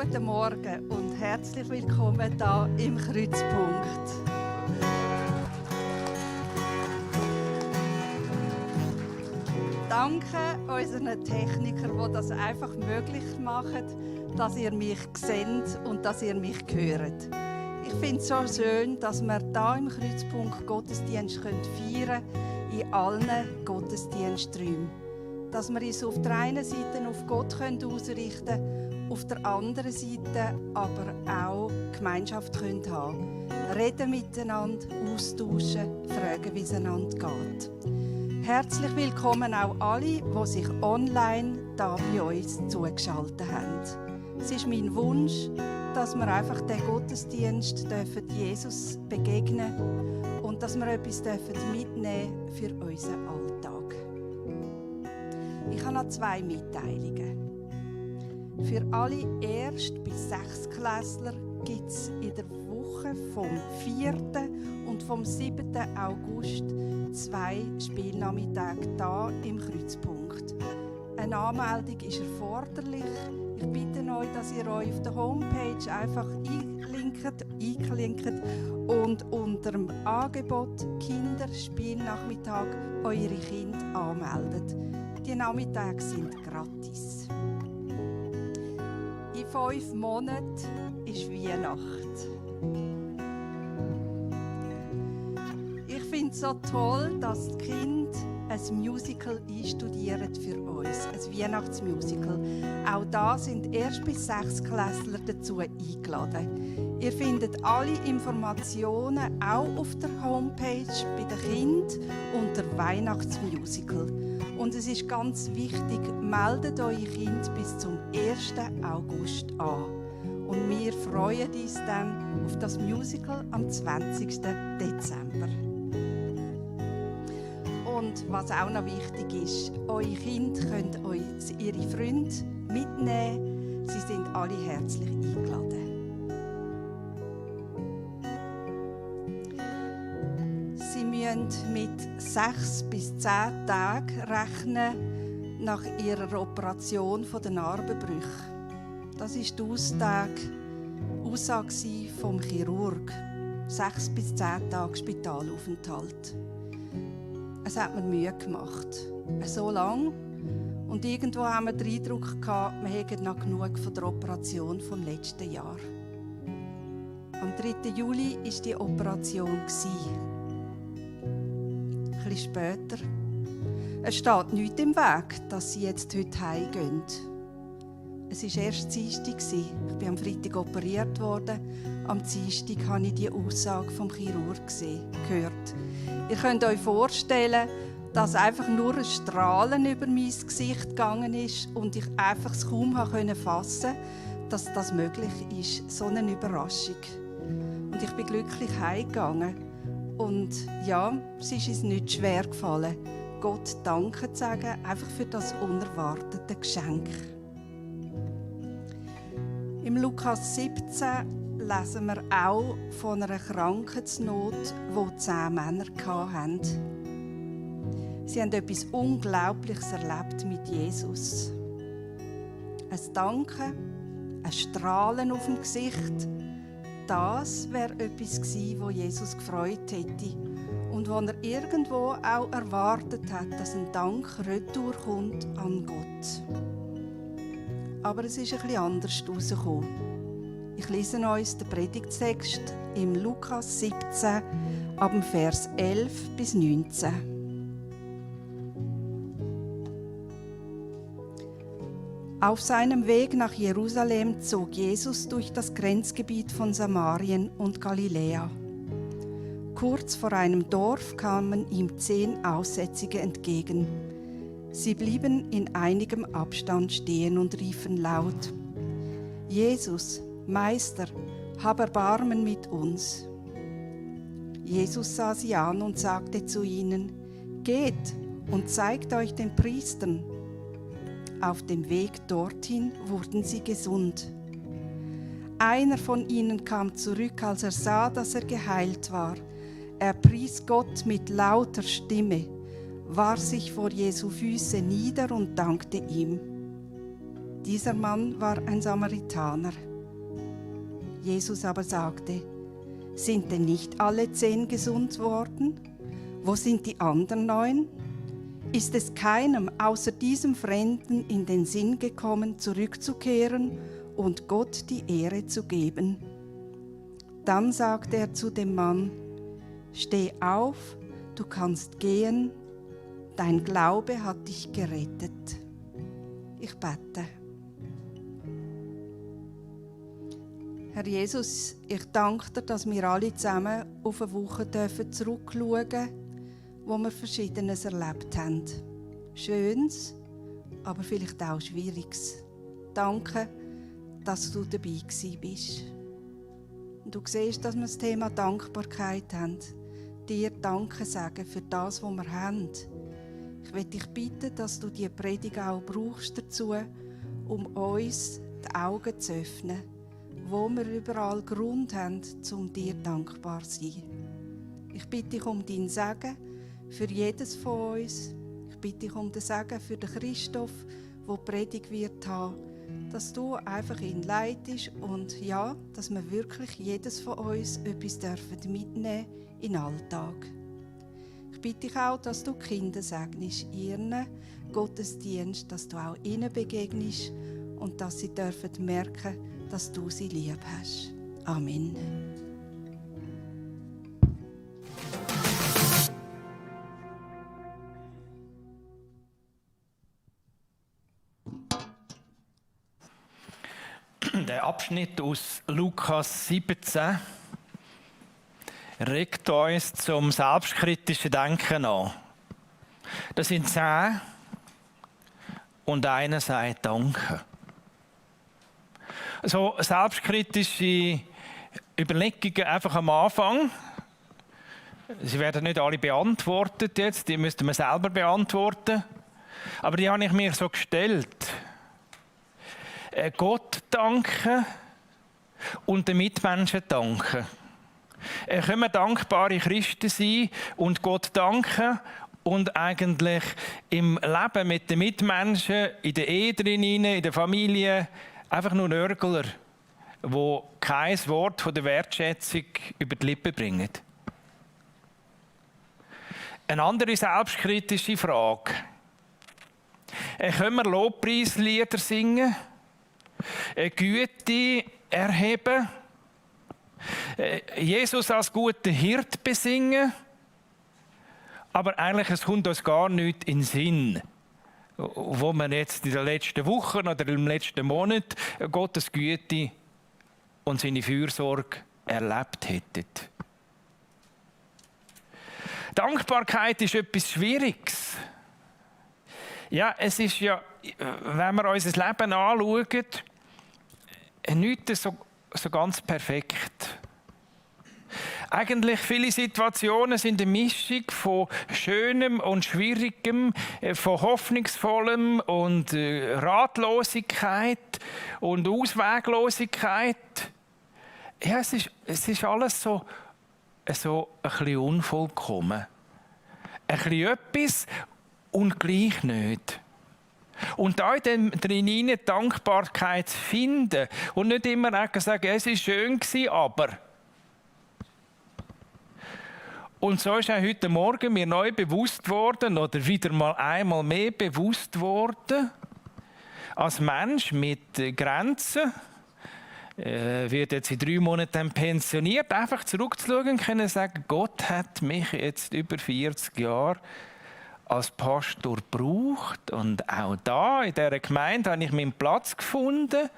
Guten Morgen und herzlich willkommen hier im Kreuzpunkt. Danke unseren Technikern, die das einfach möglich machen, dass ihr mich seht und dass ihr mich hört. Ich finde es so schön, dass wir hier im Kreuzpunkt Gottesdienst feiern können, in allen Gottesdiensträumen. Dass wir uns auf der einen Seite auf Gott ausrichten können, auf der anderen Seite aber auch Gemeinschaft haben können. Reden miteinander, austauschen, fragen, wie es einander geht. Herzlich willkommen auch alle, die sich online hier bei uns zugeschaltet haben. Es ist mein Wunsch, dass wir einfach den Gottesdienst Jesus begegnen dürfen und dass wir etwas mitnehmen für unseren Alltag. Ich habe noch 2 Mitteilungen. Für alle 1. bis 6. Klässler gibt es in der Woche vom 4. und vom 7. August 2 Spielnachmittage hier im Kreuzpunkt. Eine Anmeldung ist erforderlich. Ich bitte euch, dass ihr euch auf der Homepage einfach einklinkt und unter dem Angebot Kinderspielnachmittag eure Kinder anmeldet. Die Nachmittage sind gratis. In 5 Monaten ist Weihnacht. Ich finde es so toll, dass die Kinder ein Musical einstudieren für uns, ein Weihnachtsmusical. Auch da sind 1. bis 6. Klässler dazu eingeladen. Ihr findet alle Informationen auch auf der Homepage bei den Kindern unter Weihnachtsmusical. Und es ist ganz wichtig, meldet eure Kinder bis zum 1. August an. Und wir freuen uns dann auf das Musical am 20. Dezember. Und was auch noch wichtig ist, eure Kinder können ihre Freunde mitnehmen. Sie sind alle herzlich eingeladen. Sie müssen mit 6 bis 10 Tagen rechnen nach ihrer Operation der Narbenbrüche. Das war die Aussage vom Chirurg. 6 bis 10 Tage Spitalaufenthalt. Es hat mir Mühe gemacht. So lang. Und irgendwo haben wir den Eindruck gehabt, wir hätten noch genug von der Operation vom letzten Jahr. Am 3. Juli war die Operation. Ein bisschen später. Es steht nichts im Weg, dass sie jetzt heute heimgehen. Es war erst Dienstag. Ich bin am Freitag operiert worden. Am Dienstag habe ich die Aussage vom Chirurg gehört. Ihr könnt euch vorstellen, dass einfach nur ein Strahlen über mein Gesicht gegangen ist und ich einfach es kaum fassen konnte, dass das möglich ist. So eine Überraschung. Und ich bin glücklich heimgegangen. Und ja, es ist uns nicht schwer gefallen, Gott Danke zu sagen, einfach für das unerwartete Geschenk. Im Lukas 17 lesen wir auch von einer Krankheitsnot, die 10 Männer hatten. Sie haben etwas Unglaubliches erlebt mit Jesus. Ein Danken, ein Strahlen auf dem Gesicht, das wäre etwas gewesen, wo Jesus gefreut hätte und wo er irgendwo auch erwartet hat, dass ein Dank retour kommt an Gott. Aber es ist ein bisschen anders herausgekommen. Ich lese uns den Predigttext im Lukas 17, ab dem Vers 11 bis 19. Auf seinem Weg nach Jerusalem zog Jesus durch das Grenzgebiet von Samarien und Galiläa. Kurz vor einem Dorf kamen ihm 10 Aussätzige entgegen. Sie blieben in einigem Abstand stehen und riefen laut: Jesus, Meister, hab Erbarmen mit uns. Jesus sah sie an und sagte zu ihnen: Geht und zeigt euch den Priestern. Auf dem Weg dorthin wurden sie gesund. Einer von ihnen kam zurück, als er sah, dass er geheilt war. Er pries Gott mit lauter Stimme, warf sich vor Jesu Füße nieder und dankte ihm. Dieser Mann war ein Samaritaner. Jesus aber sagte: Sind denn nicht alle 10 gesund worden? Wo sind die anderen 9? Ist es keinem außer diesem Fremden in den Sinn gekommen, zurückzukehren und Gott die Ehre zu geben? Dann sagte er zu dem Mann: Steh auf, du kannst gehen, dein Glaube hat dich gerettet. Ich bete. Herr Jesus, ich danke dir, dass wir alle zusammen auf eine Woche zurückschauen dürfen, wo wir Verschiedenes erlebt haben. Schönes, aber vielleicht auch Schwieriges. Danke, dass du dabei gewesen bist. Und du siehst, dass wir das Thema Dankbarkeit haben. Dir Danke sagen für das, was wir haben. Ich möchte dich bitten, dass du diese Predigt auch brauchst dazu, um uns die Augen zu öffnen, wo wir überall Grund haben, um dir dankbar zu sein. Ich bitte dich um dein Segen für jedes von uns. Ich bitte dich um den Segen für den Christoph, der die Predigt wird haben, dass du einfach ihn leitest und ja, dass wir wirklich jedes von uns etwas mitnehmen in den Alltag. Ich bitte dich auch, dass du die Kinder segnest in ihren Gottesdienst, dass du auch ihnen begegnest und dass sie dürfen merken, dass du sie lieb hast. Amen. Der Abschnitt aus Lukas 17 regt uns zum selbstkritischen Denken an. Das sind 10 und einer sagt Danke. So selbstkritische Überlegungen einfach am Anfang. Sie werden nicht alle beantwortet jetzt, die müsste man selber beantworten. Aber die habe ich mir so gestellt. Gott danken und den Mitmenschen danken. Können wir dankbare Christen sein und Gott danken und eigentlich im Leben mit den Mitmenschen, in der Ehe drin, in der Familie, einfach nur Nörgler, die kein Wort von der Wertschätzung über die Lippen bringen. Eine andere selbstkritische Frage. Können wir Lobpreislieder singen? Güte erheben? Jesus als guter Hirt besingen? Aber eigentlich es kommt uns gar nichts in den Sinn, wo man jetzt in den letzten Wochen oder im letzten Monat Gottes Güte und seine Fürsorge erlebt hätten. Dankbarkeit ist etwas Schwieriges. Ja, es ist ja, wenn wir unser Leben anschauen, nichts so ganz perfekt. Eigentlich viele Situationen sind eine Mischung von Schönem und Schwierigem, von Hoffnungsvollem und Ratlosigkeit und Ausweglosigkeit. Ja, es ist alles so ein bisschen unvollkommen. Ein bisschen etwas und gleich nicht. Und da drin Dankbarkeit zu finden und nicht immer sagen, es war schön, aber. Und so ist auch heute Morgen mir neu bewusst worden oder wieder mal einmal mehr bewusst worden, als Mensch mit Grenzen, wird jetzt in 3 Monaten pensioniert, einfach zurückzuschauen und können sagen, Gott hat mich jetzt über 40 Jahre als Pastor gebraucht und auch da in dieser Gemeinde habe ich meinen Platz gefunden.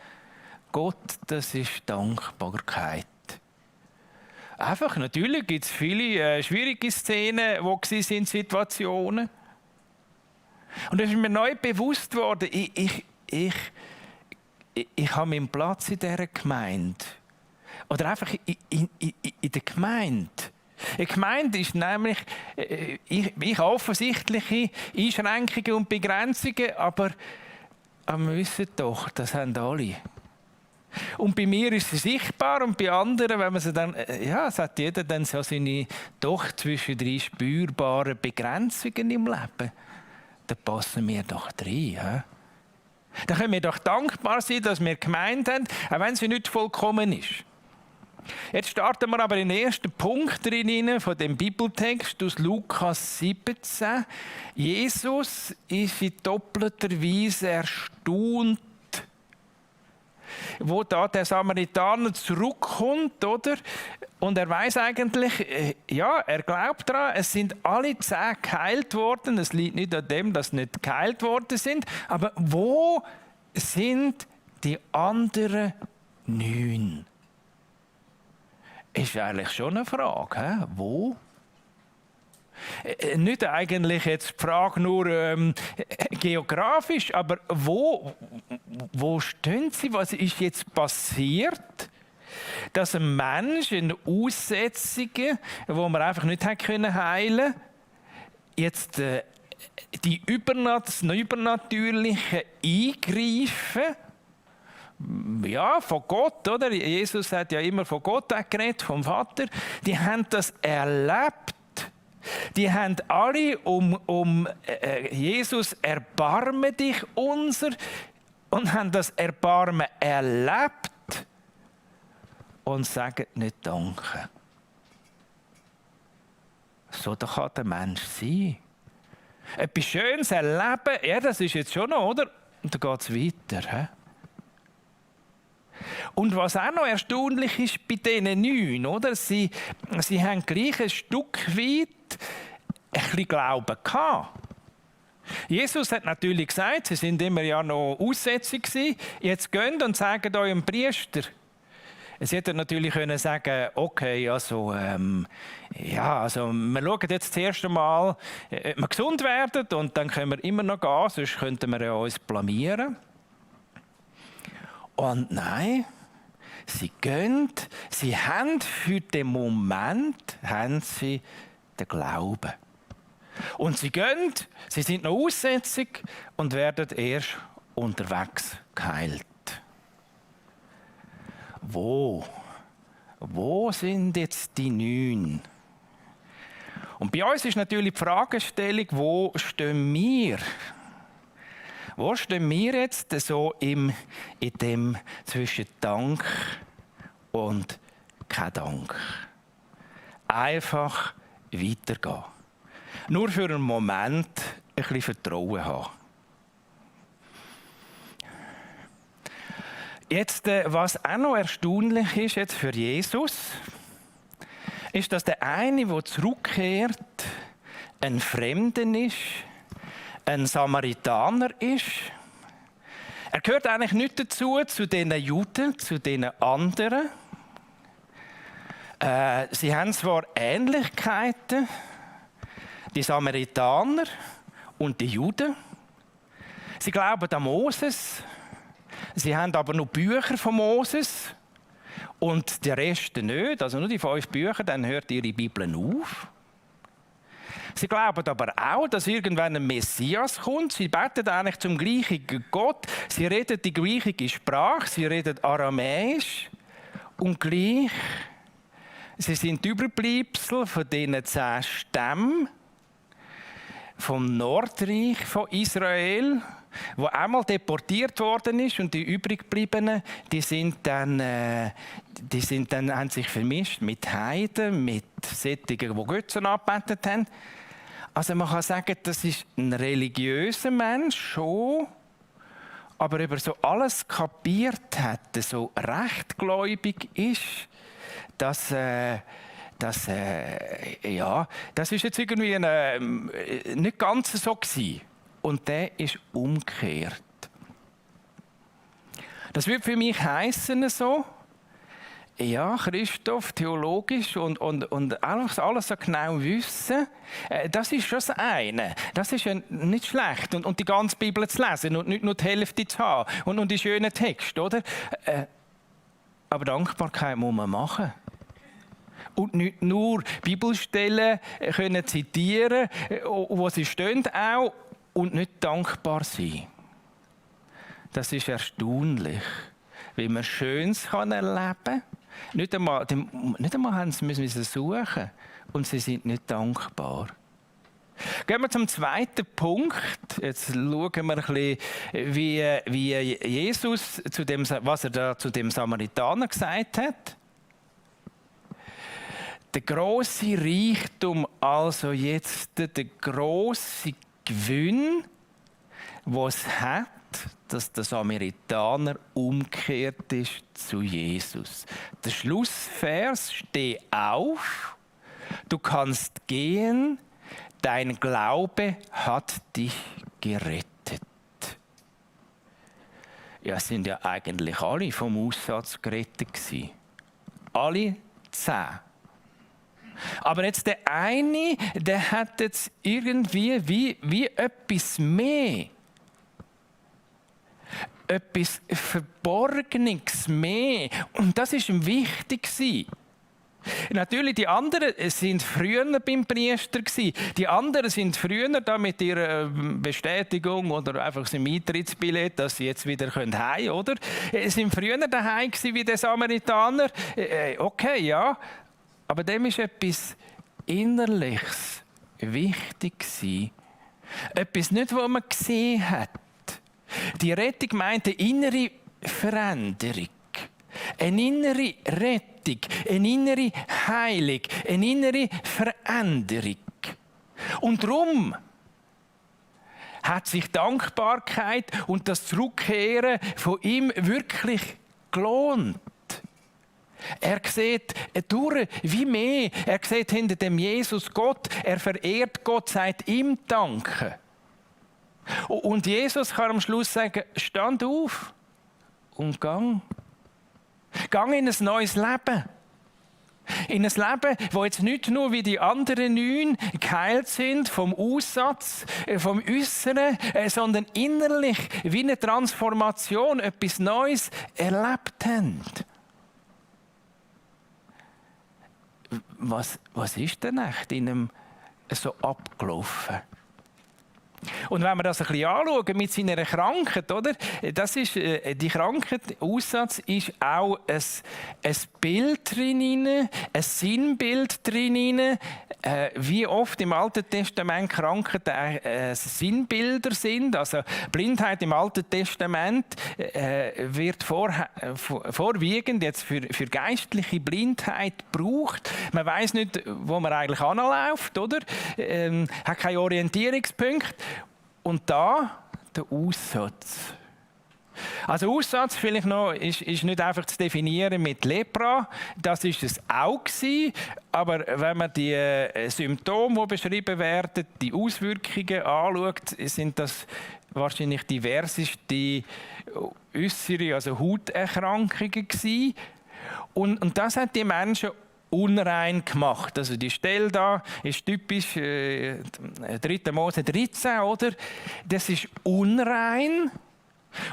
Gott, das ist Dankbarkeit. Einfach, natürlich gibt es viele schwierige Szenen, wo sind Situationen. Und es ist mir neu bewusst worden, ich habe meinen Platz in dieser Gemeinde. Oder einfach in der Gemeinde. Eine Gemeinde ist nämlich, ich habe offensichtliche Einschränkungen und Begrenzungen, aber wir wissen doch, das haben alle. Und bei mir ist sie sichtbar und bei anderen, wenn man sie dann, es hat jeder dann so seine doch zwischendrin spürbaren Begrenzungen im Leben. Da passen wir doch rein. Ja? Da können wir doch dankbar sein, dass wir Gemeinde haben, auch wenn sie nicht vollkommen ist. Jetzt starten wir aber in den ersten Punkt drin von dem Bibeltext aus Lukas 17. Jesus ist in doppelter Weise erstaunt, wo da der Samaritaner zurückkommt, oder? Und er weiß eigentlich, ja, er glaubt daran, es sind alle 10 geheilt worden. Es liegt nicht an dem, dass sie nicht geheilt worden sind. Aber wo sind die anderen 9? Ist eigentlich schon eine Frage. He? Wo? Nicht eigentlich jetzt die Frage nur geografisch, aber wo stehen sie? Was ist jetzt passiert, dass ein Mensch, ein Aussätziger, wo man einfach nicht heilen konnte, jetzt die Übernatürliche eingreifen? Ja, von Gott, oder? Jesus hat ja immer von Gott geredet, vom Vater. Die haben das erlebt. Die haben alle um Jesus, erbarme dich unser, und haben das Erbarmen erlebt und sagen nicht Danke. So kann der Mensch sein. Etwas Schönes erleben, ja, das ist jetzt schon noch, oder? Und dann geht es weiter. He? Und was auch noch erstaunlich ist bei diesen 9, oder? Sie haben gleich ein Stück weit ein bisschen Glauben gehabt. Jesus hat natürlich gesagt, sie sind immer ja noch aussätzig gewesen. Jetzt geht und sagt eurem Priester. Sie hätte natürlich können sagen, okay, also, ja, also wir schauen jetzt das erste Mal, ob wir gesund werden und dann können wir immer noch gehen, sonst könnten wir ja uns blamieren. Und nein, sie gehen, sie haben für den Moment den Glauben. Und sie gehen, sie sind noch aussätzig und werden erst unterwegs geheilt. Wo sind jetzt die 9? Und bei uns ist natürlich die Fragestellung, wo stehen wir? Wo stehen wir jetzt so in dem zwischen Dank und kein Dank? Einfach weitergehen. Nur für einen Moment ein bisschen Vertrauen haben. Jetzt, was auch noch erstaunlich ist jetzt für Jesus, ist, dass der eine, der zurückkehrt, ein Fremder ist, ein Samaritaner ist. Er gehört eigentlich nicht dazu, zu den Juden, zu den anderen. Sie haben zwar Ähnlichkeiten, die Samaritaner und die Juden. Sie glauben an Moses. Sie haben aber nur Bücher von Moses und der Rest nicht. Also nur die 5 Bücher, dann hört ihre Bibel auf. Sie glauben aber auch, dass irgendwann ein Messias kommt. Sie beten eigentlich zum gleichen Gott. Sie reden die gleiche Sprache, sie reden Aramäisch. Und gleich, sie sind die Überbleibsel von diesen 10 Stämmen vom Nordreich von Israel, wo einmal deportiert worden ist, und die übriggebliebenen, die haben sich vermischt mit Heiden, mit solchen, die Götzen angebetet haben. Also man kann sagen, das ist ein religiöser Mensch schon, aber über so alles kapiert hat, so rechtgläubig ist, dass das ist jetzt irgendwie nicht ganz so gewesen. Und der ist umgekehrt. Das würde für mich heissen so, ja, Christoph, theologisch und alles so genau wissen, das ist schon das eine. Das ist ja nicht schlecht. Und die ganze Bibel zu lesen und nicht nur die Hälfte zu haben und die schönen Texte, oder? Aber Dankbarkeit muss man machen. Und nicht nur Bibelstellen können zitieren, wo sie stehen auch, und nicht dankbar sein. Das ist erstaunlich, wie man Schönes erleben kann. Nicht einmal müssen sie suchen und sie sind nicht dankbar. Gehen wir zum zweiten Punkt. Jetzt schauen wir ein bisschen, wie Jesus, was er da zu dem Samaritaner gesagt hat. Der grosse Reichtum, also jetzt der grosse Gewinn, was es hat, dass der Samaritaner umgekehrt ist zu Jesus. Der Schlussvers: Steh auf, du kannst gehen, dein Glaube hat dich gerettet. Ja, es sind ja eigentlich alle vom Aussatz gerettet gewesen. Alle 10. Aber jetzt der eine, der hat jetzt irgendwie wie etwas mehr. Etwas Verborgenes mehr. Und das war ihm wichtig. Natürlich, die anderen sind früher beim Priester gewesen. Die anderen sind früher da mit ihrer Bestätigung oder einfach im Eintrittsbillett, dass sie jetzt wieder heim können, oder? Sie sind früher daheim gewesen wie der Samaritaner. Okay, ja. Aber dem ist etwas Innerliches wichtig gewesen. Etwas nicht, was man gesehen hat. Die Rettung meint eine innere Veränderung, eine innere Rettung, eine innere Heilung, eine innere Veränderung. Und darum hat sich Dankbarkeit und das Zurückkehren von ihm wirklich gelohnt. Er sieht durch wie mehr. Er sieht hinter dem Jesus Gott. Er verehrt Gott, sagt ihm Danke. Und Jesus kann am Schluss sagen: Stand auf und gang. Gang in ein neues Leben. In ein Leben, wo jetzt nicht nur wie die anderen 9 geheilt sind vom Aussatz, vom Äußeren, sondern innerlich wie eine Transformation, etwas Neues erlebt haben. Was ist denn echt in einem so abgelaufen? Und wenn wir das ein bisschen anschauen mit seiner Krankheit, oder? Das ist, die Krankheit, Aussatz, ist auch ein Bild drin, ein Sinnbild drin, wie oft im Alten Testament Krankheiten Sinnbilder sind. Also Blindheit im Alten Testament wird vorwiegend jetzt für geistliche Blindheit gebraucht. Man weiß nicht, wo man eigentlich anläuft, oder? Hat keinen Orientierungspunkt. Und da der Aussatz. Also Aussatz vielleicht noch ist nicht einfach zu definieren mit Lepra. Das ist es auch gewesen. Aber wenn man die Symptome, die beschrieben werden, die Auswirkungen anschaut, sind das wahrscheinlich diverseste äußere, also Hauterkrankungen gewesen. Und das hat die Menschen unrein gemacht. Also die Stelle da ist typisch 3. Mose 13, oder? Das ist unrein.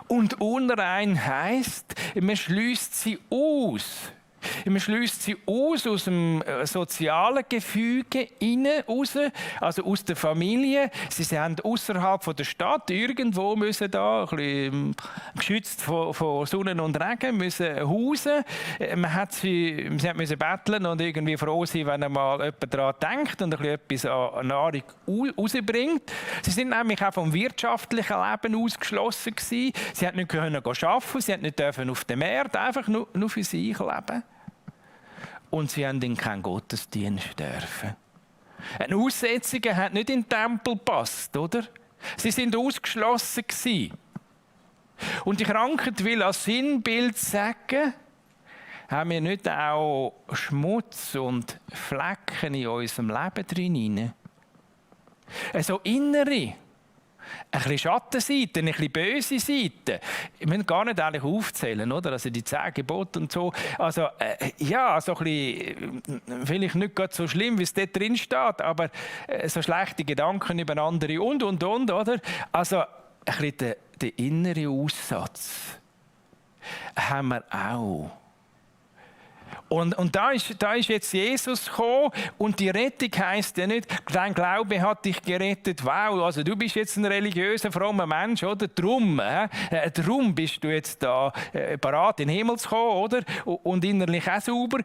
Und unrein heisst, man schließt sie aus. Man schließt sie aus dem sozialen Gefüge raus, also aus der Familie. Sie sind außerhalb der Stadt, irgendwo müssen da, ein bisschen geschützt von Sonne und Regen, müssen hausen. Sie mussten betteln und irgendwie froh sein, wenn mal jemand daran denkt und ein bisschen etwas an Nahrung rausbringt. Sie sind nämlich auch vom wirtschaftlichen Leben ausgeschlossen gewesen. Sie konnten nicht arbeiten, sie nicht auf dem Markt, einfach nur für sich leben. Und sie haben in keinen Gottesdienst dürfen. Eine Aussetzung hat nicht in den Tempel gepasst, oder? Sie sind ausgeschlossen gewesen. Und die Krankheit will als Sinnbild sagen, haben wir nicht auch Schmutz und Flecken in unserem Leben drin? Also innere, ein bisschen Schattenseiten, ein bisschen böse Seiten. Wir müssen gar nicht eigentlich aufzählen, oder? Also die 10 Gebote und so. Also ja, so ein bisschen, vielleicht nicht gerade so schlimm, wie es dort drin steht, aber so schlechte Gedanken über andere und, oder? Also ein bisschen der innere Aussatz haben wir auch. Und da ist jetzt Jesus gekommen und die Rettung heisst ja nicht, dein Glaube hat dich gerettet, wow, also du bist jetzt ein religiöser, frommer Mensch, oder? Drum bist du jetzt da parat in den Himmel zu kommen, oder? Und innerlich auch sauber,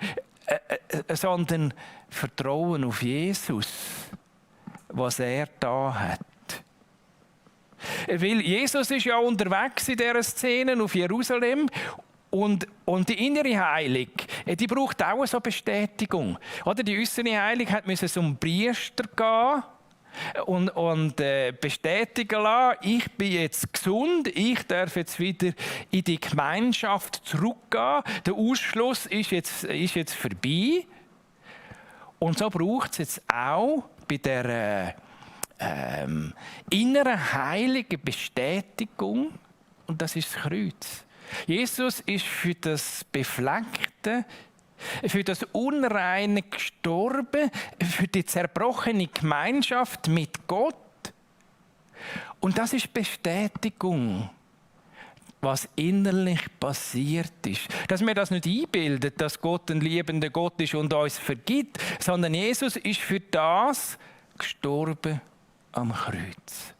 sondern Vertrauen auf Jesus, was er da hat. Weil Jesus ist ja unterwegs in dieser Szene auf Jerusalem. Und die innere Heilung, die braucht auch so Bestätigung. Oder die äußere Heilung musste zum Priester gehen und bestätigen lassen, ich bin jetzt gesund, ich darf jetzt wieder in die Gemeinschaft zurückgehen. Der Ausschluss ist jetzt vorbei. Und so braucht es jetzt auch bei der inneren heiligen Bestätigung, und das ist das Kreuz. Jesus ist für das Befleckte, für das Unreine gestorben, für die zerbrochene Gemeinschaft mit Gott. Und das ist Bestätigung, was innerlich passiert ist. Dass wir das nicht einbilden, dass Gott ein liebender Gott ist und uns vergibt, sondern Jesus ist für das gestorben am Kreuz.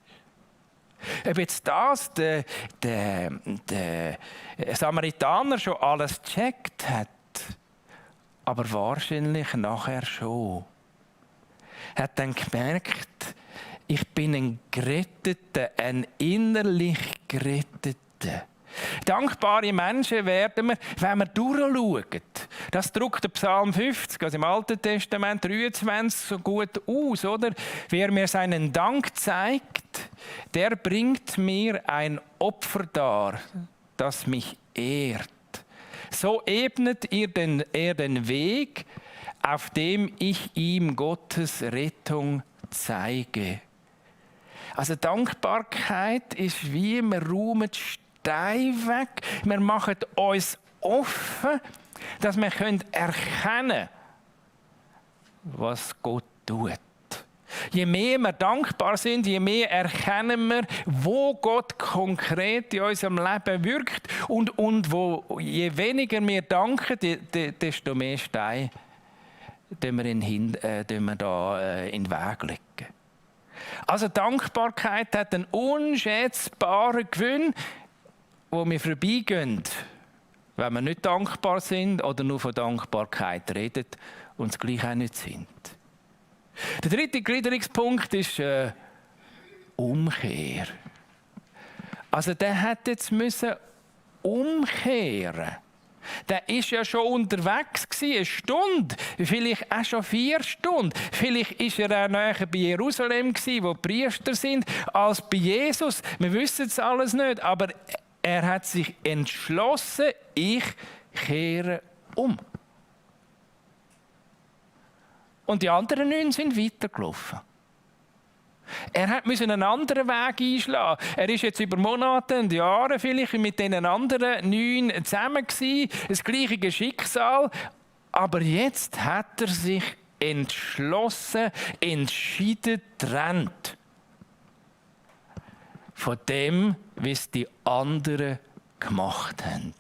Ob jetzt das der Samaritaner schon alles gecheckt hat, aber wahrscheinlich nachher schon. Er hat dann gemerkt, ich bin ein Geretteter, ein innerlich Geretteter. Dankbare Menschen werden wir, wenn wir durchschauen. Das drückt der Psalm 50, also im Alten Testament 23, so gut aus, oder? Wer mir seinen Dank zeigt, der bringt mir ein Opfer dar, das mich ehrt. So ebnet er den Weg, auf dem ich ihm Gottes Rettung zeige. Also Dankbarkeit ist wie, wir räumen die Steine weg, wir machen uns offen, dass wir erkennen können, was Gott tut. Je mehr wir dankbar sind, je mehr erkennen wir, wo Gott konkret in unserem Leben wirkt und je weniger wir danken, desto mehr Steine tun wir in den Weg legen. Also Dankbarkeit hat einen unschätzbaren Gewinn, wo wir vorbeigehen, wenn wir nicht dankbar sind oder nur von Dankbarkeit reden und es gleich auch nicht sind. Der dritte Gliederungspunkt ist Umkehr. Also der hat jetzt umkehren. Der war ja schon unterwegs, eine Stunde, vielleicht auch schon 4 Stunden. Vielleicht war er auch näher bei Jerusalem, wo die Priester sind, als bei Jesus. Wir wissen es alles nicht, aber er hat sich entschlossen, ich kehre um. Und die anderen 9 sind weitergelaufen. Er musste einen anderen Weg einschlagen. Er ist jetzt über Monate und Jahre vielleicht mit den anderen 9 zusammen gewesen, das gleiche Schicksal. Aber jetzt hat er sich entschlossen, entschieden getrennt von dem, wie es die anderen gemacht haben.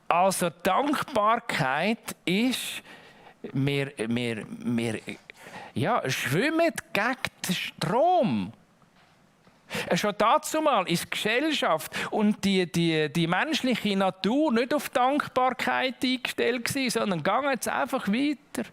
Also Dankbarkeit ist, wir schwimmen gegen den Strom. Schon dazu mal ist die Gesellschaft und die menschliche Natur nicht auf Dankbarkeit eingestellt gewesen, sondern gehen jetzt einfach weiter.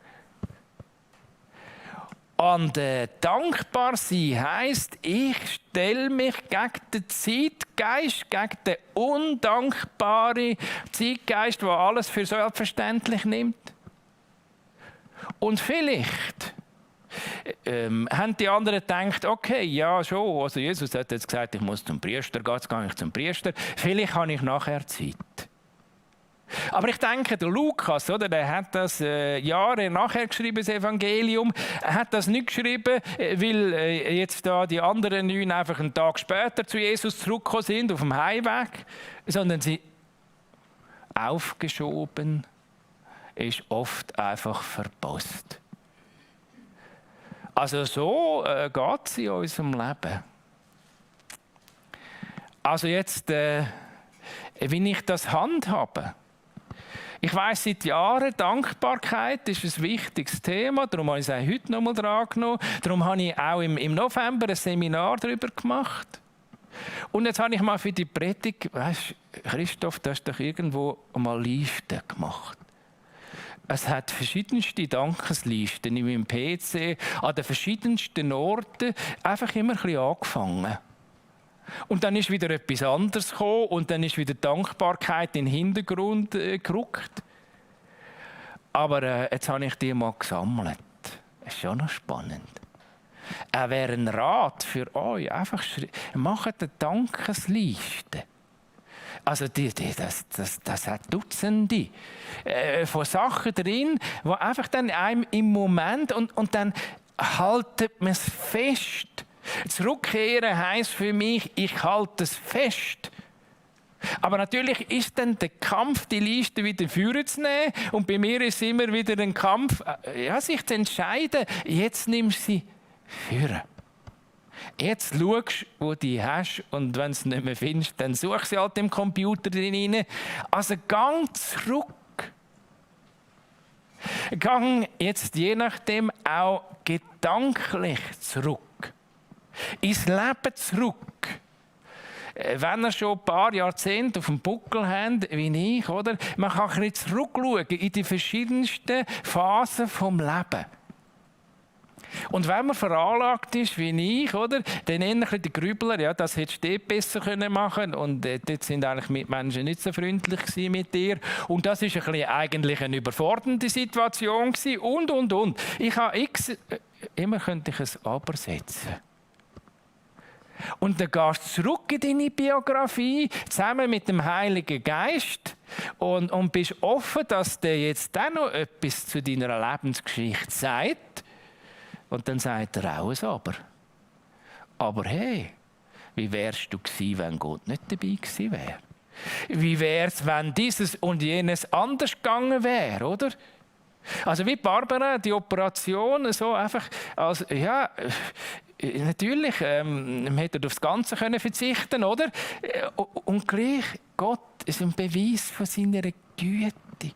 Und dankbar sein heisst, ich stelle mich gegen den Zeitgeist, gegen den undankbaren Zeitgeist, der alles für selbstverständlich nimmt. Und vielleicht haben die anderen gedacht, okay, ja schon, also Jesus hat jetzt gesagt, ich muss zum Priester gehen, jetzt gehe ich zum Priester, vielleicht habe ich nachher Zeit. Aber ich denke, der Lukas, oder, der hat das Jahre nachher geschrieben, das Evangelium. Er hat das nicht geschrieben, weil jetzt da die anderen 9 einfach einen Tag später zu Jesus zurückgekommen sind, auf dem Heimweg, sondern sie aufgeschoben, ist oft einfach verpasst. Also so geht es in unserem Leben. Also jetzt, wie ich das handhabe. Ich weiss seit Jahren, Dankbarkeit ist ein wichtiges Thema, darum habe ich es auch heute noch mal dran genommen. Darum habe ich auch im November ein Seminar darüber gemacht. Und jetzt habe ich mal für die Predigt, weißt, Christoph, du hast doch irgendwo mal Listen gemacht. Es hat verschiedenste Dankeslisten in meinem PC, an den verschiedensten Orten, einfach immer ein bisschen angefangen. Und dann ist wieder etwas anderes gekommen und dann ist wieder Dankbarkeit in den Hintergrund gerückt. Aber jetzt habe ich die mal gesammelt. Das ist schon noch spannend. Wäre ein Rat für euch. Einfach macht eine Dankesliste. Also das hat Dutzende von Sachen drin, die einfach dann einem im Moment und dann haltet man es fest. Zurückkehren heisst für mich, ich halte es fest. Aber natürlich ist dann der Kampf, die Liste wieder vorzunehmen. Und bei mir ist immer wieder ein Kampf, sich zu entscheiden, jetzt nimmst du sie führen. Jetzt schaust du, wo du die hast. Und wenn du sie nicht mehr findest, dann such sie halt im Computer drin. Also gang zurück. Gang jetzt je nachdem auch gedanklich zurück. Ins Leben zurück. Wenn ihr schon ein paar Jahrzehnte auf dem Buckel habt, wie ich, oder? Man kann ein bisschen zurückschauen in die verschiedensten Phasen des Lebens. Und wenn man veranlagt ist, wie ich, oder? Dann eher ein bisschen der Grübler, ja, das hättest du besser machen können. Und dort sind eigentlich Mitmenschen nicht so freundlich mit dir. Und das war eigentlich eine überfordernde Situation gewesen. Und. Ich habe immer könnte ich ein Aber setzen. Und dann gehst du zurück in deine Biografie, zusammen mit dem Heiligen Geist und bist offen, dass der jetzt auch noch etwas zu deiner Lebensgeschichte sagt. Und dann sagt er auch ein Aber. Aber hey, wie wärst du gewesen, wenn Gott nicht dabei gewesen wäre? Wie wäre es, wenn dieses und jenes anders gegangen wäre, oder? Also wie Barbara, die Operation so einfach als, ja, natürlich, man hätte aufs Ganze können verzichten, oder? Und gleich, Gott ist ein Beweis von seiner Güte.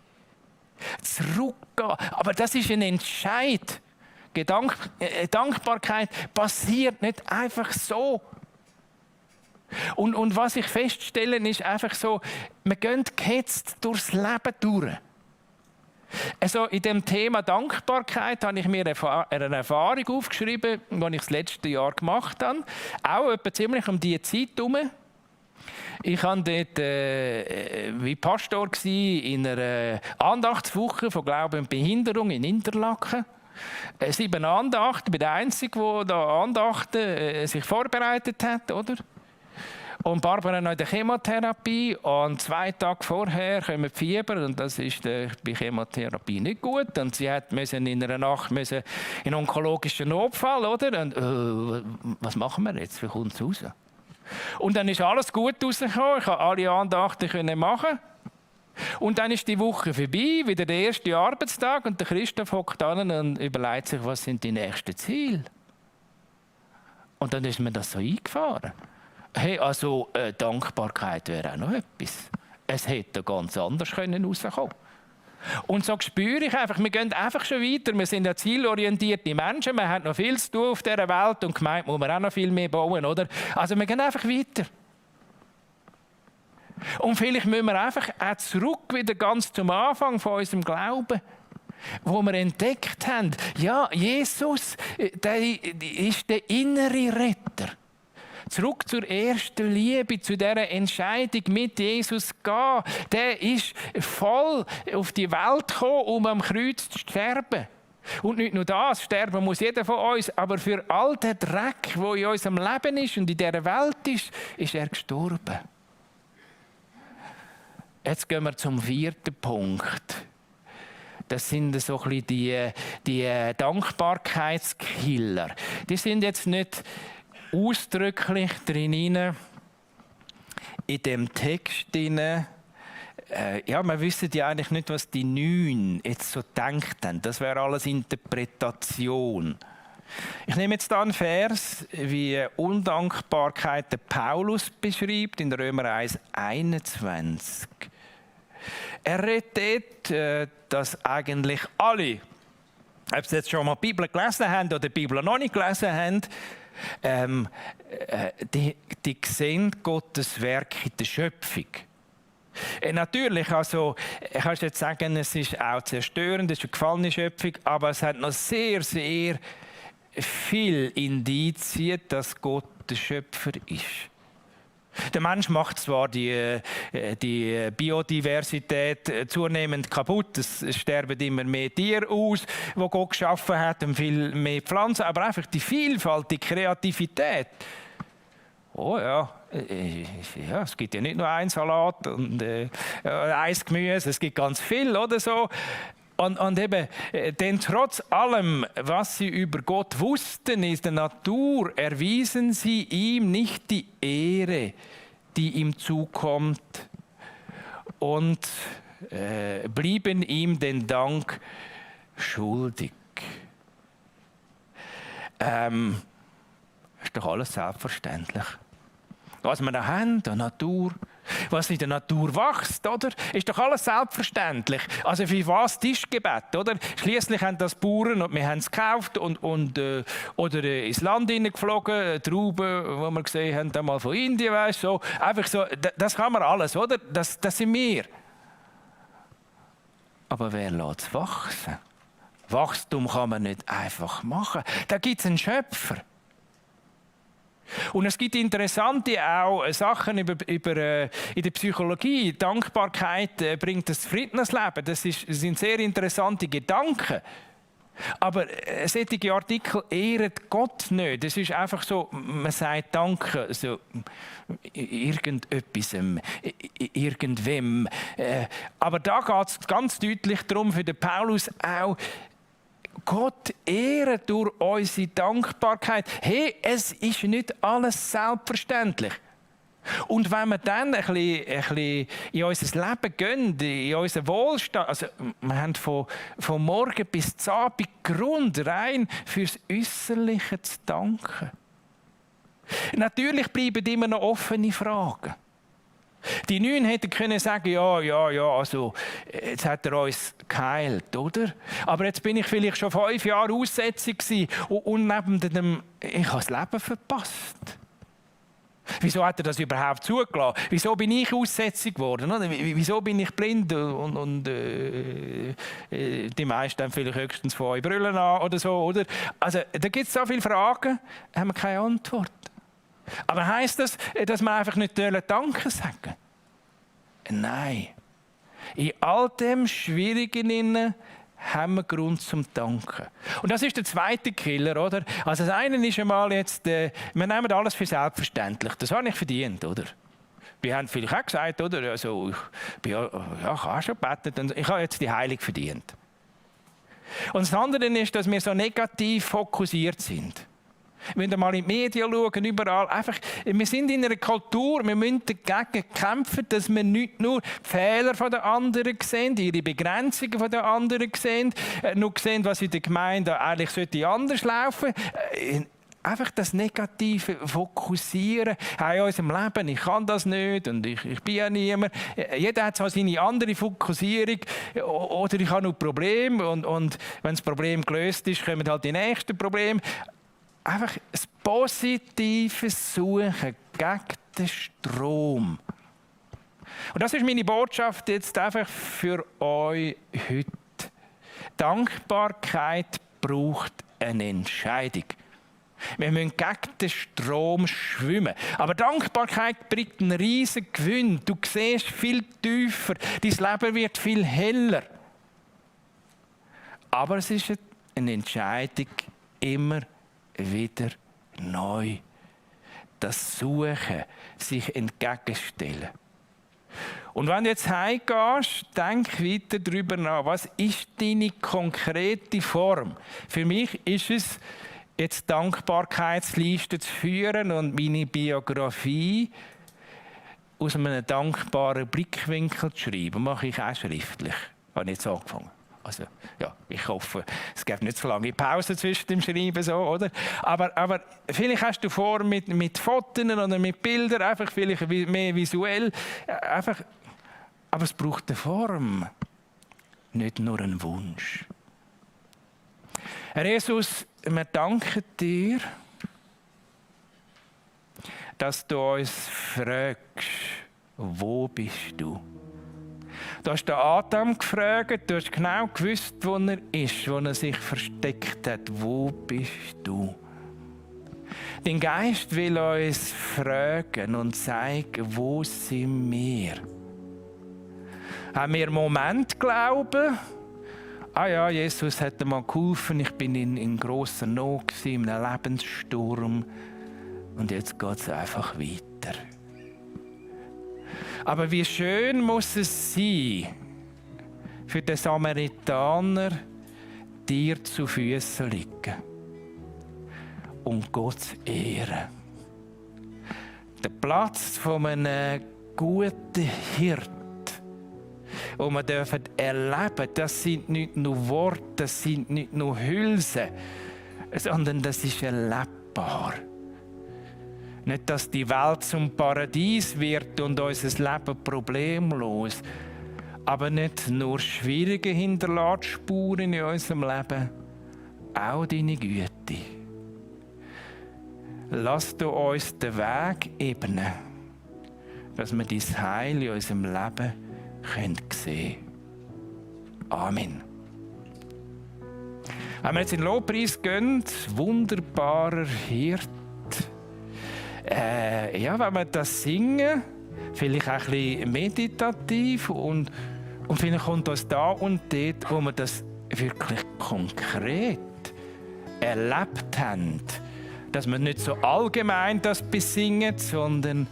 Zurückgehen. Aber das ist ein Entscheid. Dankbarkeit passiert nicht einfach so. Und was ich feststelle, ist einfach so, wir gehen gehetzt durchs Leben durch. Also in dem Thema Dankbarkeit habe ich mir eine Erfahrung aufgeschrieben, die ich das letzte Jahr gemacht habe. Auch etwa ziemlich um diese Zeit herum. Ich war dort wie Pastor in einer Andachtswoche von Glauben und Behinderung in Interlaken. 7 Andachten, ich bin der Einzige, der da Andachten sich vorbereitet hat, oder? Und Barbara noch in der Chemotherapie und 2 Tage vorher kommen die Fieber und das ist bei Chemotherapie nicht gut. Und sie musste in einer Nacht in einen onkologischen Notfall, oder? Und was machen wir jetzt? Wie kommt es raus? Und dann ist alles gut rausgekommen. Ich konnte alle Andachten machen. Und dann ist die Woche vorbei, wieder der erste Arbeitstag und der Christoph hockt an und überlegt sich, was sind die nächsten Ziele. Und dann ist mir das so eingefahren. Hey, also Dankbarkeit wäre auch noch etwas. Es hätte ganz anders rauskommen können. Und so spüre ich einfach, wir gehen einfach schon weiter. Wir sind ja zielorientierte Menschen, wir haben noch viel zu tun auf dieser Welt und gemeint, muss man auch noch viel mehr bauen, oder? Also wir gehen einfach weiter. Und vielleicht müssen wir einfach auch zurück wieder ganz zum Anfang von unserem Glauben, wo wir entdeckt haben, ja, Jesus, der ist der innere Retter. Zurück zur ersten Liebe, zu dieser Entscheidung mit Jesus gehen. Der ist voll auf die Welt gekommen, um am Kreuz zu sterben. Und nicht nur das, sterben muss jeder von uns, aber für all den Dreck, der in unserem Leben ist und in dieser Welt ist er gestorben. Jetzt gehen wir zum 4. Punkt. Das sind so ein bisschen die Dankbarkeitskiller. Die sind jetzt nicht ausdrücklich drin in dem Text drin. Ja, wir wissen ja eigentlich nicht, was die 9 jetzt so denkt haben. Das wäre alles Interpretation. Ich nehme jetzt da einen Vers, wie Undankbarkeit der Paulus beschreibt in Römer 1,21. Er redet, dass eigentlich alle, ob sie jetzt schon mal die Bibel gelesen haben oder die Bibel noch nicht gelesen haben, die sehen Gottes Werk in der Schöpfung. Natürlich, also, kannst du jetzt sagen, es ist auch zerstörend, es ist eine gefallene Schöpfung, aber es hat noch sehr, sehr viel Indizien, dass Gott der Schöpfer ist. Der Mensch macht zwar die Biodiversität zunehmend kaputt, es sterben immer mehr Tiere aus, die Gott geschaffen hat, und viel mehr Pflanzen, aber einfach die Vielfalt, die Kreativität. Oh ja, es gibt ja nicht nur einen Salat und ein Gemüse, es gibt ganz viel oder so. Und eben, denn trotz allem, was sie über Gott wussten, in der Natur, erwiesen sie ihm nicht die Ehre, die ihm zukommt, und blieben ihm den Dank schuldig. Ist doch alles selbstverständlich. Was wir da haben, die Natur, was in der Natur wächst, oder? Ist doch alles selbstverständlich. Also für was Tischgebet, oder? Schließlich haben das Bauern und wir haben es gekauft oder ins Land hineingeflogen, Trauben, die wir gesehen haben, einmal von Indien, weißt so. Einfach so, das kann man alles, oder? Das sind wir. Aber wer lässt es wachsen? Wachstum kann man nicht einfach machen. Da gibt es einen Schöpfer. Und es gibt interessante auch Sachen in der Psychologie. Dankbarkeit bringt das Friedensleben. Das sind sehr interessante Gedanken. Aber solche Artikel ehren Gott nicht. Es ist einfach so, man sagt Danke so irgendetwas, irgendwem. Aber da geht es ganz deutlich darum, für den Paulus auch, Gott ehren durch unsere Dankbarkeit. Hey, es ist nicht alles selbstverständlich. Und wenn wir dann ein bisschen in unser Leben gehen, in unseren Wohlstand, also wir haben von morgen bis zum Abend Grund, rein fürs Äußerliche zu danken. Natürlich bleiben immer noch offene Fragen. Die 9 hätten können sagen, ja, also jetzt hat er uns geheilt, oder? Aber jetzt bin ich vielleicht schon 5 Jahre Aussetzung gewesen und neben dem, ich habe das Leben verpasst. Wieso hat er das überhaupt zugelassen? Wieso bin ich Aussetzung geworden? Oder? Wieso bin ich blind und die meisten haben vielleicht höchstens 2 Brillen an oder so, oder? Also da gibt es so viele Fragen, haben wir keine Antwort. Aber heisst das, dass wir einfach nicht Danke sagen? Nein. In all dem Schwierigen haben wir Grund zum Danken. Und das ist der zweite Killer, oder? Also das eine ist einmal jetzt, wir nehmen alles für selbstverständlich. Das habe ich verdient, oder? Wir haben vielleicht auch gesagt, oder? Also, ich habe auch schon gebetet und ich habe jetzt die Heilung verdient. Und das andere ist, dass wir so negativ fokussiert sind. Wir müssen mal in die Medien schauen, überall. Einfach, wir sind in einer Kultur, wir müssen dagegen kämpfen, dass wir nicht nur die Fehler der anderen sehen, ihre Begrenzungen der anderen sehen, nur sehen, was in der Gemeinde eigentlich anders laufen sollte. Einfach das Negative fokussieren in unserem Leben. Ich kann das nicht und ich bin ja niemand. Jeder hat so seine andere Fokussierung. Oder ich habe noch Probleme und wenn das Problem gelöst ist, kommen halt die nächsten Probleme. Einfach das Positive suchen gegen den Strom. Und das ist meine Botschaft jetzt einfach für euch heute. Dankbarkeit braucht eine Entscheidung. Wir müssen gegen den Strom schwimmen. Aber Dankbarkeit bringt einen riesen Gewinn. Du siehst viel tiefer. Dein Leben wird viel heller. Aber es ist eine Entscheidung immer wieder neu. Das Suchen, sich entgegenstellen. Und wenn du jetzt heimgehst, denk weiter darüber nach. Was ist deine konkrete Form? Für mich ist es, jetzt Dankbarkeitsliste zu führen und meine Biografie aus einem dankbaren Blickwinkel zu schreiben. Das mache ich auch schriftlich. Ich habe jetzt angefangen. Also, ja, ich hoffe, es gibt nicht so lange Pause zwischen dem Schreiben, so, oder? Aber vielleicht hast du vor mit Fotos oder mit Bildern, einfach vielleicht mehr visuell. Einfach, aber es braucht eine Form, nicht nur einen Wunsch. Herr Jesus, wir danken dir, dass du uns fragst, wo bist du? Du hast den Adam gefragt, du hast genau gewusst, wo er ist, wo er sich versteckt hat. Wo bist du? Dein Geist will uns fragen und zeigen, wo sind wir? Haben wir einen Moment glauben? Ah ja, Jesus hat mir mal geholfen, ich bin in grosser Not, in einem Lebenssturm und jetzt geht es einfach weiter. Aber wie schön muss es sein, für den Samaritaner dir zu Füßen liegen und Gott zu ehren. Der Platz von einem guten Hirten, wo wir erleben dürfen, das sind nicht nur Worte, das sind nicht nur Hülsen, sondern das ist erlebbar. Nicht, dass die Welt zum Paradies wird und unser Leben problemlos, aber nicht nur Schwierige hinterlässt Spuren in unserem Leben, auch deine Güte. Lass du uns den Weg ebnen, dass wir dein Heil in unserem Leben sehen können. Amen. Wenn wir jetzt in den Lobpreis gehen, wunderbarer Hirt. Wenn wir das singen, vielleicht auch ein bisschen meditativ und vielleicht kommt uns da und dort, wo wir das wirklich konkret erlebt haben, dass wir nicht so allgemein das besingen, sondern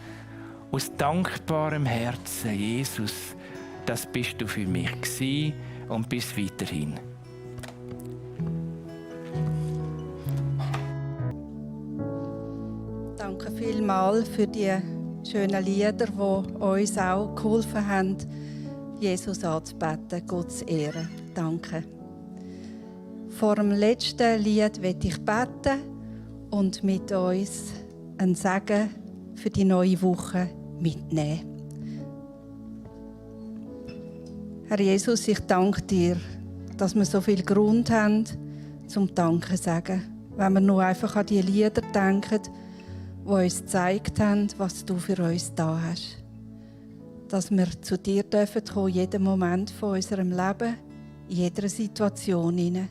aus dankbarem Herzen, Jesus, das bist du für mich gewesen und bis weiterhin. Danke vielmals für die schönen Lieder, die uns auch geholfen haben, Jesus anzubeten, Gott zu ehren. Danke. Vor dem letzten Lied möchte ich beten und mit uns einen Segen für die neue Woche mitnehmen. Herr Jesus, ich danke dir, dass wir so viel Grund haben, zum Danken zu sagen. Wenn wir nur einfach an die Lieder denken, die uns gezeigt haben, was du für uns da hast. Dass wir zu dir dürfen kommen, jeden Moment von unserem Leben, in jeder Situation hinein.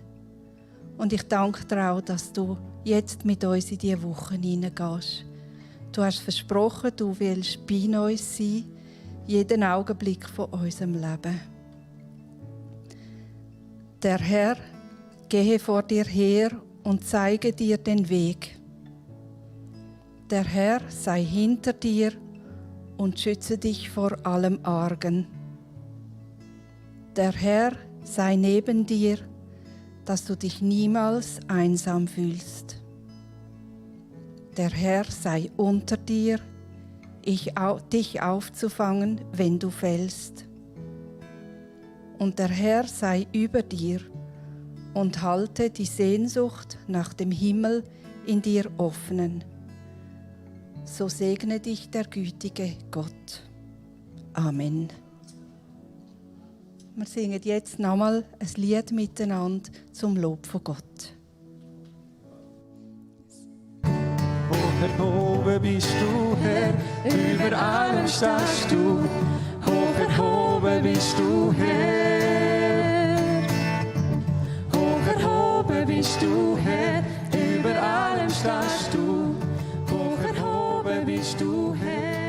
Und ich danke dir auch, dass du jetzt mit uns in diese Woche hineingehst. Du hast versprochen, du willst bei uns sein, jeden Augenblick von unserem Leben. Der Herr gehe vor dir her und zeige dir den Weg. Der Herr sei hinter dir und schütze dich vor allem Argen. Der Herr sei neben dir, dass du dich niemals einsam fühlst. Der Herr sei unter dir, dich aufzufangen, wenn du fällst. Und der Herr sei über dir und halte die Sehnsucht nach dem Himmel in dir offenen. So segne dich der gütige Gott. Amen. Wir singen jetzt nochmal ein Lied miteinander zum Lob von Gott. Hoch erhoben bist du, Herr, über allem stehst du. Hoch erhoben bist du, Herr. Hoch erhoben bist du, Herr, über allem stehst du. Hoch erhoben bist du, Herr.